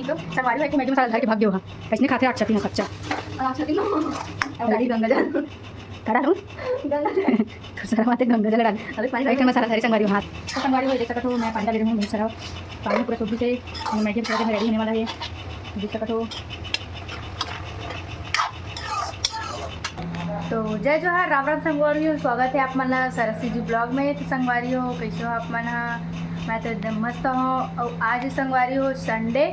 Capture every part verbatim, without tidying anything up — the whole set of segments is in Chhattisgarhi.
तो संगवारी भाई को मैगी मसाला धर के भाग गयो हा। इसने खाते आठ छती ना कच्चा। आठ छती ना। अब डाली गंगा जल। का डालूं? गंगा जल। तो सारा माते गंगा जल डाल। अबे पानी अरे, डाल। मसाला धरे संगवारी हो हाथ। तो संगवारी हो देख सकत हो, मैं पानी डाल रही हूँ बहुत सारा। पानी पूरा सूखी से मैगी मसाला में रेडी होने वाला है, देख सकत हो। तो जय जोहार, राम राम संगवारी हो, स्वागत है आप मन ला सरस्वती जी ब्लॉग में। तो संगवारी हो, कैसे हो आप मन ह? मैं तो एकदम मस्त हूँ। और आज संगवारी हो संडे,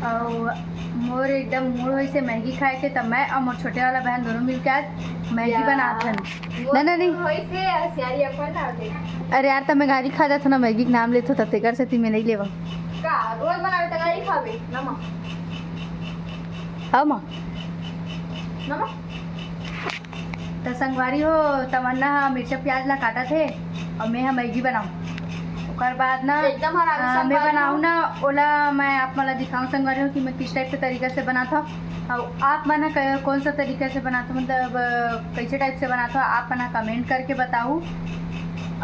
और मोर एकदम मूड होइसे मैगी खाए के, तब मैं और मोर छोटे वाला बहन दोनों मिलके आज मैगी या। बनात हन। मोर ना, ना, नहीं। होइसे, और सियारी अपन ना होते। अरे यार, तब मैं गारी खा जात हो ना, मैगी के नाम लेत हो, तब तेकर सेती मैं नहीं लेवा। का रोज बनावे त गारी खावे? ना माँ। हाँ माँ। ना माँ। त संगवारी हो, तमन्ना ह मिर्चा प्याज ला काटत हे और मैं ह मैगी बनाऊं। ओकर बाद ना, एकदम हरामी आ, मैं संगवारी बनाऊं हो। ना, ओला मैं आप मन ला दिखाऊं संगवारी हो कि मैं किस टाइप के तरीका से बनात हूँ। और आप मन ह क-, कौन सा तरीका से बनात हो, मतलब, अ, कैसे टाइप से बनात हो, आप मन ह कमेंट करके बताऊ।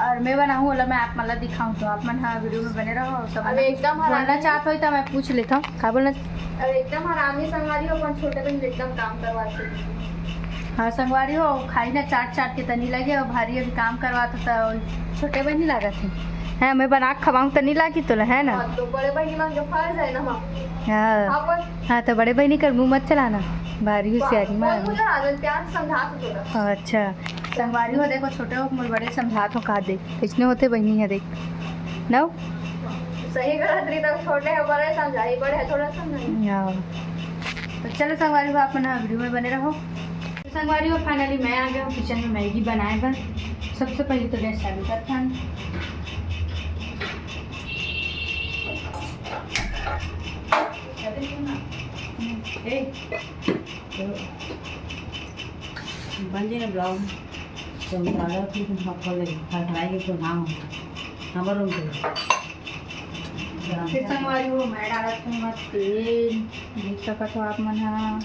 और मैं बनाऊं, ओला मैं आप मन ला दिखाऊं, तो आप मन ह वीडियो में बने रहो। तो अरे, एकदम बोलना हरामी। चाहत हो तो मैं पूछ लेता हूँ, का बोलना? अरे, एकदम हरामी संगवारी हो, अपन छोटे बहन एकदम काम करवाते। हाँ संगवारी हो, खाई ना चाट चाट के तनी लगे, और भारी अभी काम करवात हो तो छोटे बहनी लागत है। हैं, मैं बना के खवाऊं तनी लागी तोला, है ना? हाँ, तो बड़े बहनी मन के फर्ज है ना, माँ। हाँ। हाँ, बोल। हाँ, तो बड़े बहनी कर मुंह मत चलाना, भारी हुशियारी मार। बोल, मुझे आदत प्यार से समझा तो तोला। अच्छा, संगवारी हो, देखो, छोटे हो, मोर बड़े समझात हो, का दे, कैसने होथे बहिनी ह, देख, ना? सही गलत रही, तब छोटे है, बड़े समझाई, बड़े है, थोड़ा समझाई। हाँ। तो चलो संगवारी हो, आप मन ह वीडियो में बने रहो। तो संगवारी हो, finally मैं आ गया हूँ किचन में मैगी बनाए बर। सबसे पहले तो गैस चालू करथन। ए, तो बन जाए ना ब्लाउज, तो हम दादा फिर हम खोल लेंगे, खड़खड़ाएंगे तो ना हो, हमारे रूम के। फिर संगवारी हो, मैं डालत हूँ एमा तेल, देख सकत हो आप मन ह।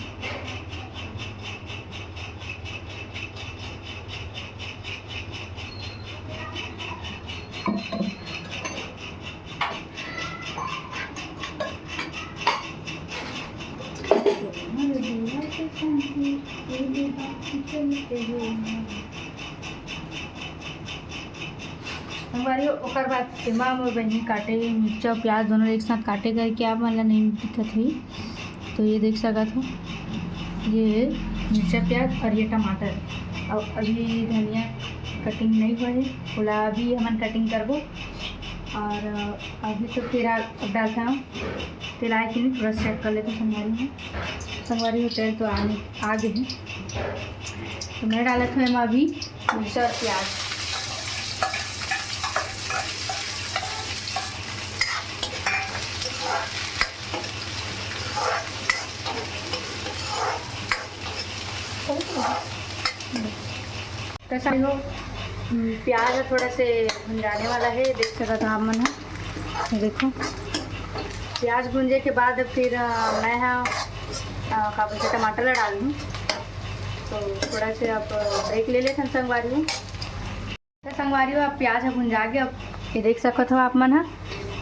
संगवारी हो, ओकर बाद एमा मोर बहिनी काटे मिर्चा अउ प्याज दोनों एक साथ काटे करके आप मन ला नहीं दिखत होही, तो ये देख सकत हो, ये मिर्चा प्याज और ये टमाटर, और अभी धनिया कटिंग नहीं हुआ है, ओला अभी हमन कटिंग करबो। और अभी तो फिलहाल अब डालता हूँ तेल आए कि नहीं, थोड़ा चेक कर लेते हैं संगवारी में। संगवारी हो, तेल तो आने, आ गए हैं। तो मैं डालत हूँ एमा अभी मिर्चा और प्याज। तो साइड हो, हम्म, प्याज ह थोड़ा से भुंजाने वाला है, देख सकत हो आप मन ह। ये देखो, प्याज भुंजे के बाद फिर, अ, मैं ह, अ, का बोलथे, टमाटर ला डाल दूँ। तो थोड़ा से अब ब्रेक ले लेथन संगवारी हो। तो संगवारी हो, अब प्याज ह भुंजा गे। अब ये देख सकत हो आप मन ह,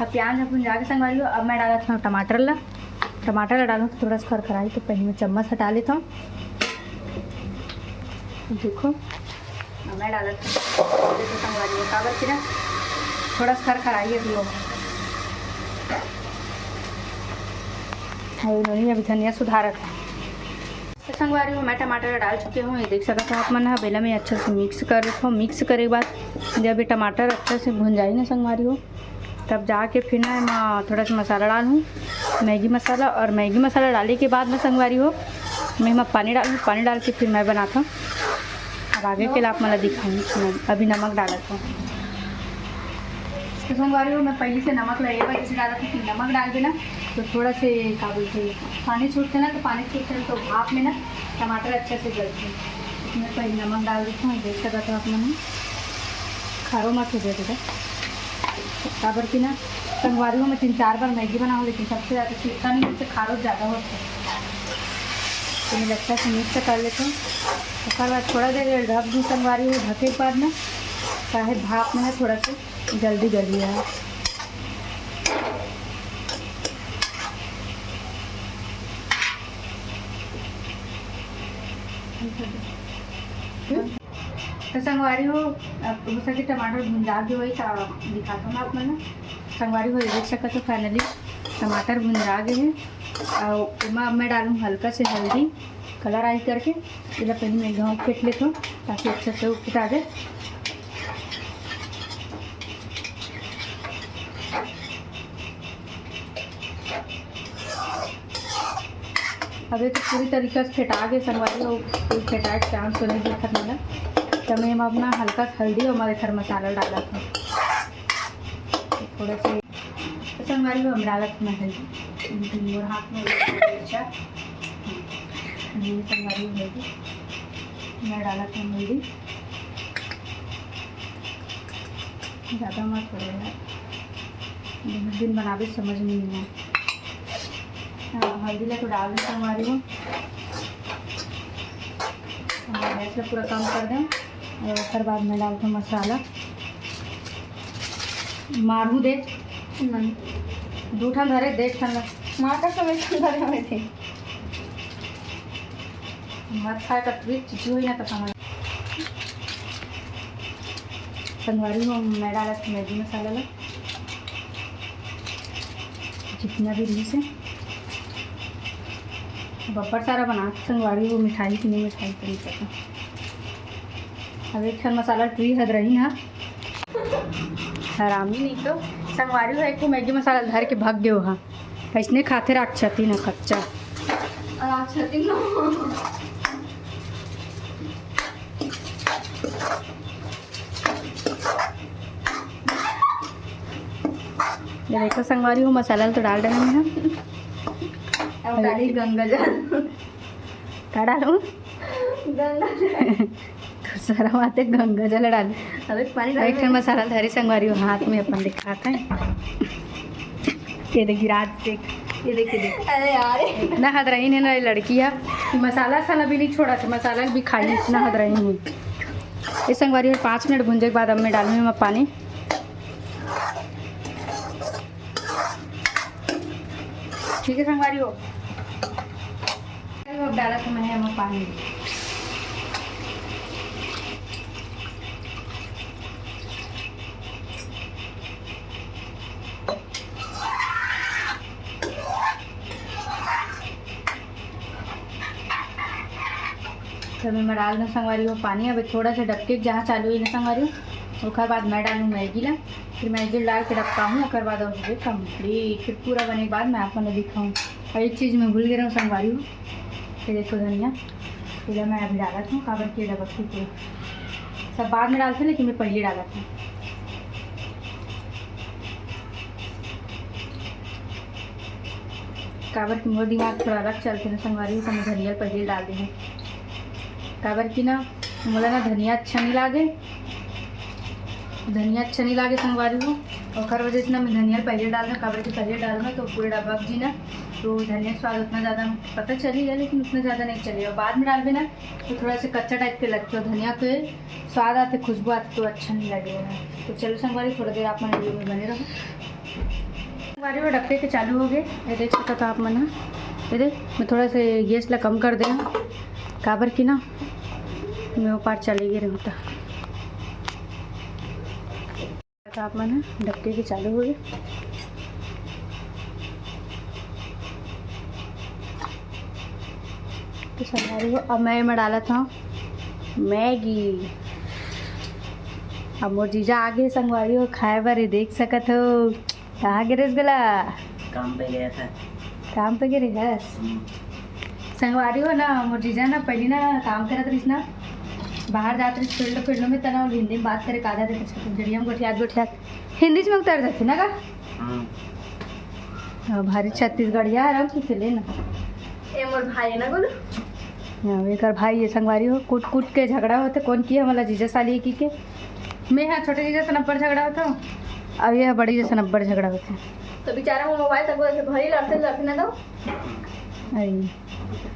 अब प्याज ह भुंजा गे संगवारी हो। अब मैं डालत हूँ टमाटर ला। टमाटर ला डालूँ तो थोड़ा सा खरखराई, तो पहले मैं चम्मच हटा लेता हूँ। देखो, अब मैं डालत हूँ। देखो संगवारी हो, काबर कि ना थोड़ा सा खरखराई अभी हो। अभी धनिया सुधारत है। तो संगवारी हो, मैं टमाटर डाल चुके हूँ। ये देख सकत हो आप मन ह, बेला में अच्छा से मिक्स कर देथो। मिक्स करे के बाद जब ये टमाटर अच्छा से भुन जाही ना संगवारी हो, तब जाके फिर ना एमा थोड़ा सा मसाला डालहूँ, मैगी मसाला। और मैगी मसाला डाले के बाद में संगवारी हो, मैं एमा पानी डालहूँ। पानी डाल के फिर मैं बनात हूँ। अब आगे के ला आप मन ला दिखाऊँ। अभी नमक डालत हूँ। तो संगवारी हो, मैं पहले से नमक ला ये वजह से डालत हूँ कि नमक डाल देना तो थोड़ा से, का बोलथे, पानी छूटथे ना, तो पानी छूटथे ना, तो भाप में ना टमाटर अच्छा से गलथे। इसमें पहले नमक डाल देती हूँ, देख सकत हो आप मन, खारो मत हो जाए बेटा। काबर कि ना संगवारी हो, मैं तीन चार बार मैगी बनाऊँ, लेकिन सबसे ज़्यादा चिकन से खारो ज़्यादा होता है। तो मैं अच्छा से मिक्स कर लेती हूँ। ओकर बाद थोड़ा देर ढक दूँ संगवारी हो, ढके के बाद ना, चाहे भाप में ना थोड़ा सा जल्दी गली है। तो संगवारी हो, अब हो सके टमाटर भुंजा गे होही, त दिखात हँव मैं आप मन ला। संगवारी हो, ये देख सकत हो, finally टमाटर भुंजा गे हे। अउ एमा अब मैं डालहूँ हल्का से हल्दी, colour आही करके। एला पहली मैं एक घांव फेंट लेथों, ताकि अच्छा से फेंटा जाए। अब ये तो पूरी तरीका से फेंटा गे संगवारी हो, कोई फेंटाए के chance तो नहीं दिखत मोला। त मैं एमा अपना हल्का सा हल्दी अउ मैं एखर मसाला डालत हँव। थोड़ा सा तो संगवारी हो, हम डालत हन हल्दी। मोर हाथ में हल्दी, अच्छा। ये संगवारी हो हल्दी, मैं डालत हन हल्दी। ज़्यादा मत हो यार, बहुत दिन बनाबे, समझ में नहीं आए। हाँ, हल्दी ला तो डाल दे संगवारी हो। हाँ, गैस ला पूरा कम कर दें। अउ ओकर बाद मैं डालथों मसाला। मारहूँ दे। नहीं। दू ठन धरे, दे एक ठन ला। मार का समय ठन धरे हुए थे। मत खाए त फिर चिची होई ना त समझ। संगवारी हो, मैं डालत Maggi मसाला ला। जितना भी रहिस हे, बब्बर सारा बना के संगवारी हो, मिठाई कि नहीं मिठाई तो नहीं पता। अब एक ठन मसाला टुरी हद रही ना, हरामी नहीं तो संगवारी हो, एक ठो Maggi मसाला धर के भग गयो हा, कैसने खाते राक्षसी ना कच्चा। राक्षसी ना। ये देखो संगवारी हो, मसाला तो डाल डाले मैं। अब डाली गंगा जल। का डालूं? गंगा जल। तो सरम आथे, गंगा जल डाल। अबे पानी डाल एक ठन दे। मसाला धरे संगवारी हो, हाथ में अपन दिखात हे। ये देख गिरा देख, ये देख, ये देख। अरे यार। इतना हदरहीन हे ना ये लड़की हा, कि मसाला सन अभी नहीं छोड़त हे, मसाला भी खाई, इतना हदरहीन हे। ये संगवारी हो, पाँच मिनट भूंजे के बाद अब मैं डालूँ एमा पानी। ठीक हे संगवारी हो, अब डालत हँव मैं एमा पानी। तो मैं डाल दूँ संगवारी हो पानी। अब थोड़ा सा डबके के जहाँ चालू होही ना संगवारी हो, ओकर बाद मैं डालूँ Maggi ला, फिर Maggi डाल के डबकाहूँ, ओकर बाद हो जाही complete। फिर पूरा बने के बाद मैं आप मन ला दिखाहूँ। अउ एक चीज़ मैं भूल गे रहेंव संगवारी हो, ये देखो धनिया, एला मैं अभी डालत हँव, काबर कि ये डबकही पूरा। सब बाद में डालथन, लेकिन मैं पहली डालत हँव। काबर कि मोर दिमाग थोड़ा अलग चलथे ना संगवारी हो, तो मैं धनिया पहली डाल देहूँ। काबर कि ना, मोला ना धनिया अच्छा नहीं लागे, धनिया अच्छा नहीं लागे संगवारी हो, ओकर वजह से ना मैं धनिया पहले डाल देहूँ। काबर कि पहले डालहूँ ना तो पूरा डबक जाही ना, तो धनिया स्वाद उतना ज़्यादा पता चलेगा, लेकिन उतना ज़्यादा नहीं चलेगा। बाद में डालबे ना तो थोड़ा सा कच्चा type के लगथे, धनिया के स्वाद आथे, खुशबू आथे, तो अच्छा नहीं लगेगा। तो चलो संगवारी, थोड़ा देर आप मन video में बने रहो। संगवारी हो, डबके के चालू हो गे, ये देख सकत हो आप मन ह। ये देख, मैं थोड़ा सा गैस ला कम कर दे हँव, काबर कि ना मैं वो पार चले गे रहूँ त। आप मन ह डबके के चालू हो गे। तो संगवारी हो, अब मैं एमा डालत हँव Maggi। अब मोर जीजा आ गे संगवारी हो खाए बर, ये देख सकत हो। कहाँ गे रसगुल्ला? काम पे गया था। काम पे गे रहे हस? हम्म। संगवारी हो ना, मोर जीजा ना पहली ना काम करत रहिस ना, बाहर जात रहिस field field में, तना हिंदी में बात करे का जाते, गड़िया में गोठियात गोठियात हिंदी में उतर जाथे ना का? हम्म। हाँ, भारी छत्तीसगढ़िया आराम से चले ना। ए मोर भाई है ना बोलो। हाँ, एकर भाई ये संगवारी हो, कूट कूट के झगड़ा होथे, कौन की हमला जीजा साली की के। मैं हाँ छोटे जीजा से नब्बर झगड़ा होथे, अब ये बड़ी जीजा से नब्बर झगड़ा होथे। तो बेचारा वो मोबाइल तक ऐसे भरी लड़ते लड़ते ना दो। आई।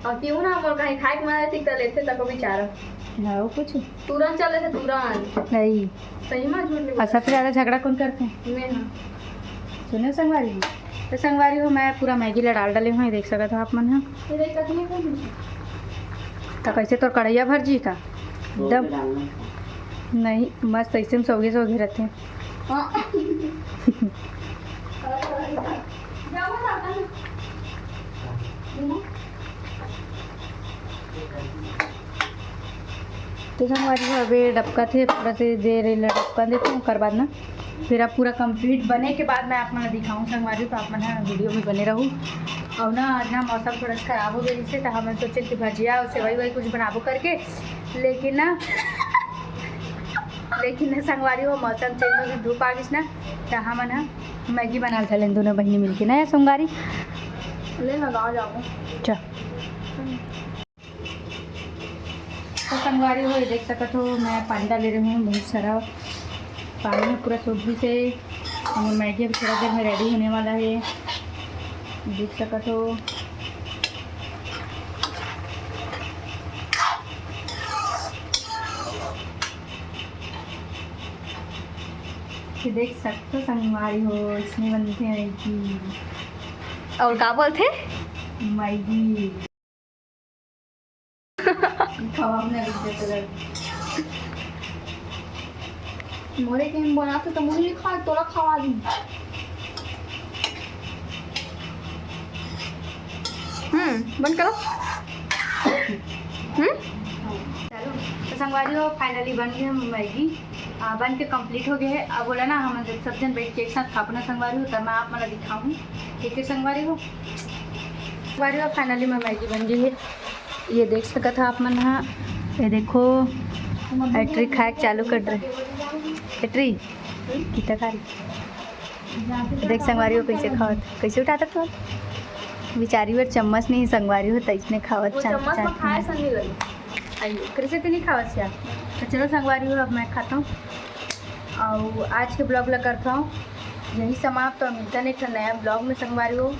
और क्यों ना मोर कहीं खाए के मन थी तो लेते तक बेचारा। हाँ, वो कुछ। तुरंत चले थे, तुरंत। आई। सही में झूठ नहीं और सबसे ज़्यादा झगड़ा कौन करथे? मैं हाँ। सुने संगवारी हो, तो संगवारी हो, मैं पूरा Maggi ला डाल डाले हँव, ये देख सकत हो आप मन ह। ये देख, कटनी कौन है? कैसे तोर कढ़ैया भर जी का? दम नहीं, मस्त ऐसे में सौगे सौगे रहते हैं। तो संगवारी हो, अबे डबका थे, थोड़ा से देर ले डबका देते हैं, ओकर बाद ना फिर अब पूरा कंप्लीट बने के बाद मैं आप मन ला दिखाऊँ संगवारी, तो आप मन ह वीडियो में बने रहू। और ना आज ना मौसम थोड़ा सा खराब हो गया, इससे तो हमन सोचे कि भजिया और सेवई वई कुछ बनाबो करके, लेकिन ना लेकिन ना संगवारी हो, मौसम चेंज हो गई, धूप आ गई ना, तो हमन ह मैगी बना लेथन दोनों बहिनी मिलके ना संगवारी। ले ना, आ जाओ। चल। तो संगवारी हो, ये देख सकत हो, मैं पानी डाले रही हूँ बहुत सारा पानी है पूरा सोबी से। और मैगी अभी थोड़ा देर में रेडी होने वाला है, देख सकत हो। ये देख सकत हो संगवारी हो, इसने बनते हैं मैगी। और का बोलते? मैगी। खवा हमने रुक जाते लग। मोरे के हम बनाते तो मुझे नहीं खा, तोला खवा दी। हम्म, बंद करो। हम्म। चलो, तो संगवारी हो, finally बन गए हम मैगी। आ, बन के कंप्लीट हो गए है। अब बोला ना, हम सब जन बैठ के एक साथ खाबो ना संगवारी हो, तब मैं आप मन ला दिखाऊँ। ठीक है संगवारी हो, संगवारी हो, finally मैं मैगी बन गई है। ये देख सकत हा आप मन हा, ये देखो, एटरी खाए के चालू कर रहे। एटरी कितना खा रही? देख संगवारी हो कैसे खावत, कैसे उठाता तू? बिचारी बर चम्मच नहीं संगवारी हो, तैसने खावत वो चाट चम्मच में चाट खाए के। सन नहीं लगे। आइए, कैसे तो नहीं खावत क्या? तो चलो संगवारी हो, अब मैं खाता हूँ और आज के ब्लॉग ला करता हूँ यही समाप्त। और मिलता नहीं एक नया ब्लॉग में संगवारी हो।